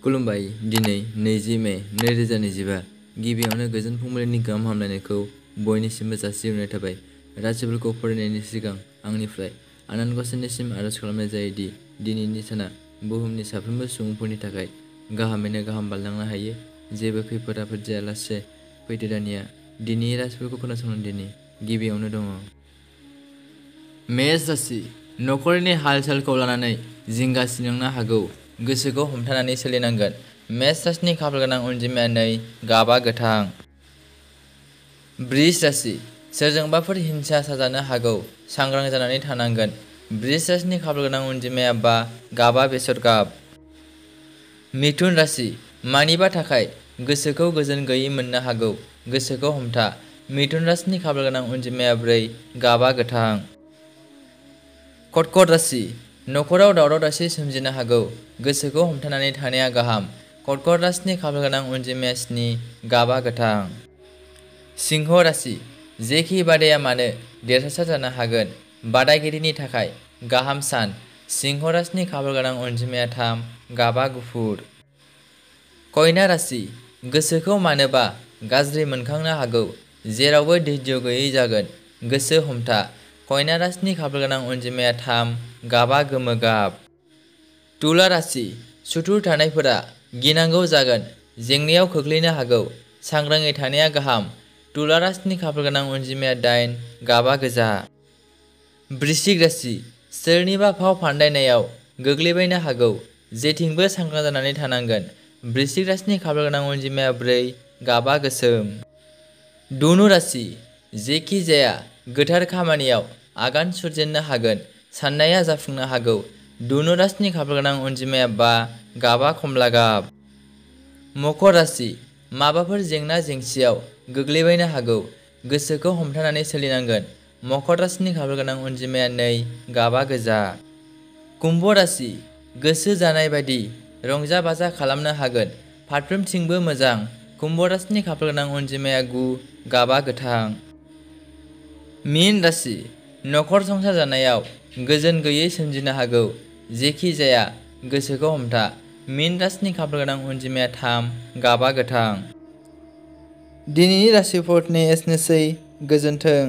खुलुमबाय दिनै 20 मे 2025 गिबियावनो गोजोन फुंबिलिनि गाहाम हामलायनायखौ बयनिसिमबो जासिहरनाय थाबाय। राशिफोरखौ फरायनायनि सिगां आंनिफ्राय आनान गसाइनिसिम आरज खालामनाय जायोदि दिनैनि साना बुहुमनि साफ्रोमबो सुबुंफोरनि थाखाय गाहामैनो गाहाम बारलांनो हायो। जेबो खैफोद आफोद जायालासे फैदो दानिया दिनैनि राशिफोरखौ खोनासंनो दिनै गिबियावनो दङ। मेष राशि नखरनि हाल-सालखौ लानानै जिंगा सिनांनो हागौ। गोसोखौ हमथानानै सोलिनांगोन। मेष राशिनि खाफालगोनां अनजिमाया 2 गाबा गोथां। बृष राशि सोरजोंबाफोर हिंसा साजानो हागौ। सांग्रां जानानै थानांगोन। बृष राशिनि खाफालगोनां अनजिमाया 5 गाबा बेसर गाब। मिथुन राशि मानिबा थाखाय गोसोखौ गोजोन गैयै मोननो हागौ। गोसोखौ हमथा। मिथुन राशिनि खाफालगोनां अनजिमाया 4 गाबा गोथां। कर्कट राशि नखराव दावराव-दावसि सोमजिनो हागौ। गोसोखौ हमथानानै थानाया गाहाम। कर्कट राशिनि खाफालगोनां अनजिमाया 7 गाबा गोथां। सिंह राशि जेखि बादाया मानो देरहासार जानो हागोन। बादायगिरिनि थाखाय गाहाम सान। सिंह राशिनि खाफालगोनां अनजिमाया 3 गाबा गुफुर। कन्या राशि गोसोखौ मानोबा गाज्रि मोनखांनो हागौ। जेरावबो धैर्य गैयै जागोन। गोसो हमथा। कन्या राशिनि खाफालगोनां अनजिमाया 3 गाबा गोमो गाब। तुला राशि सुथुर थानायफोरा गिनांगौ जागोन। जेंनायाव खोख्लैनो हागौ। सांग्राङै थानाया गाहाम। तुला राशिनि खाफालगोनां अनजिमाया 8 गाबा गोजा। वृश्चिक राशि सोरनिबा फाव फान्दायनायाव गोग्लैबायनो हागौ। जेथिंबो सांग्रां जानानै थानांगोन। वृश्चिक राशिनि खाफालगोनां अनजिमाया 4 गाबा गोसोम। धनु राशि जेखि जाया गोथार खामानियाव आगान सुरजेननो हागोन। साननाया जाफुंनो हागौ। धनु राशिनि खाफालगोनां अनजिमाया 5 गाबा खमला गाब। मकर राशि माबाफोर जेंना जेंसियाव गोग्लैबायनो हागौ। गोसोखौ हमथानानै सोलिनांगोन। मकर राशिनि खाफालगोनां अनजिमाया 2 गाबा गोजा। कुम्भ राशि गोसो जानाय बायदि रंजा बाजा खालामनो हागोन। फारफ्रोमथिंबो मोजां। कुम्भ राशिनि खाफालगोनां अनजिमाया 9 गाबा गोथां। मीन राशि नखर संसार जानायाव गोजोन गैयै सोमजिनो हागौ। जेखि जाया गोसोखौ हमथा। मीन राशिनि खाफालगोनां अनजिमाया 3 गाबा गोथां। दिनैनि राशिफोरनि एसेनोसै। गोजोन्थों।